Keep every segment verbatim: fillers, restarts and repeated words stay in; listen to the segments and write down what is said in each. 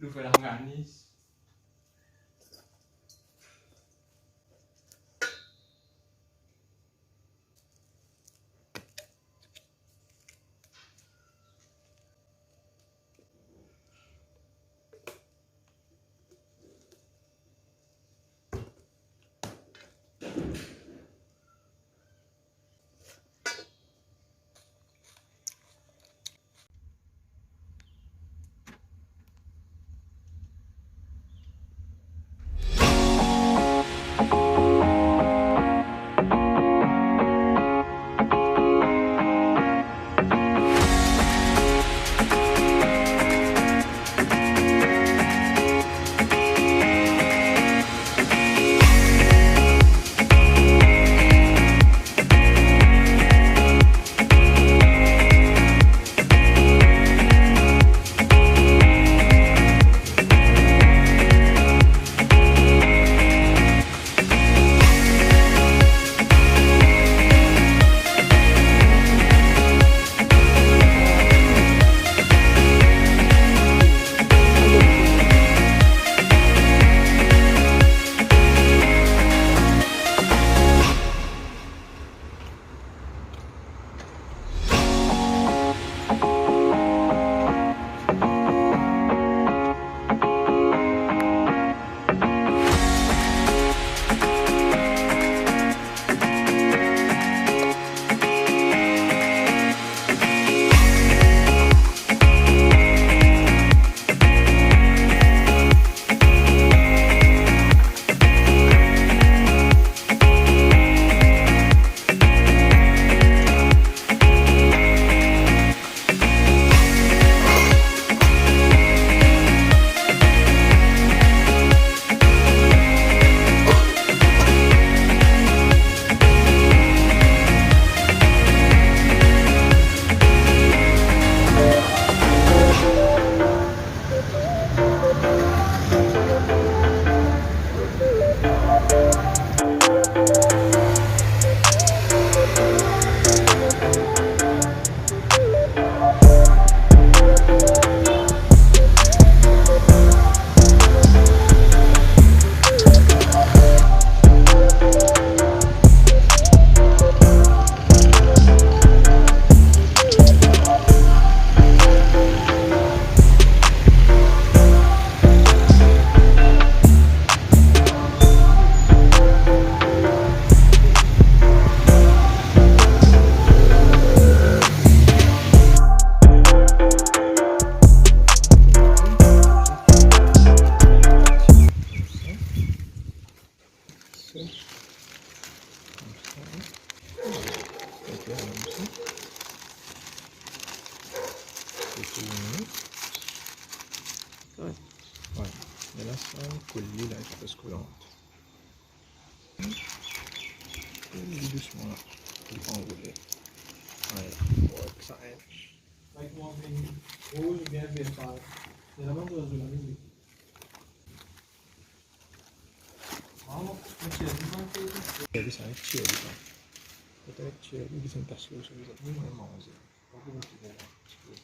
Tou fer langani. Sa. Koumsa. Sa bien koumsa. Retourne. Wi. Wi. E la, sa, kol li la, li pa kolant. Li dousman la. Li pa anroule. Wi. Wi, sa, en. Avek mwa vinn rouz oubien ver pal. Zeneralman, zot zot la mem likid. Servi sa, servi sa. Petet servi, bizin pas lor so bizin, nou manze. Pa pou nou tir la, tipe.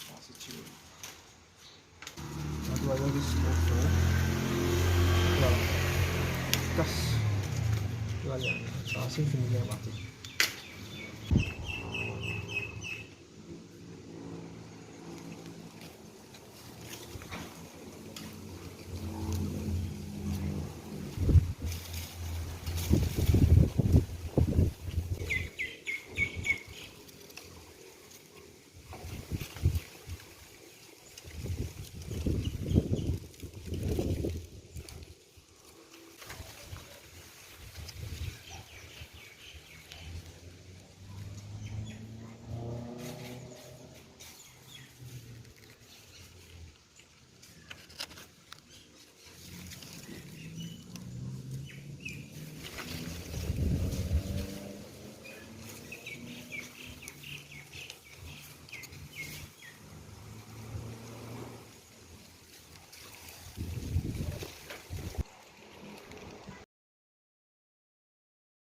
Sa, se servi. Netwaye lis mofo. Vwala. Kas. Vwala. Sa, se fini bien mate.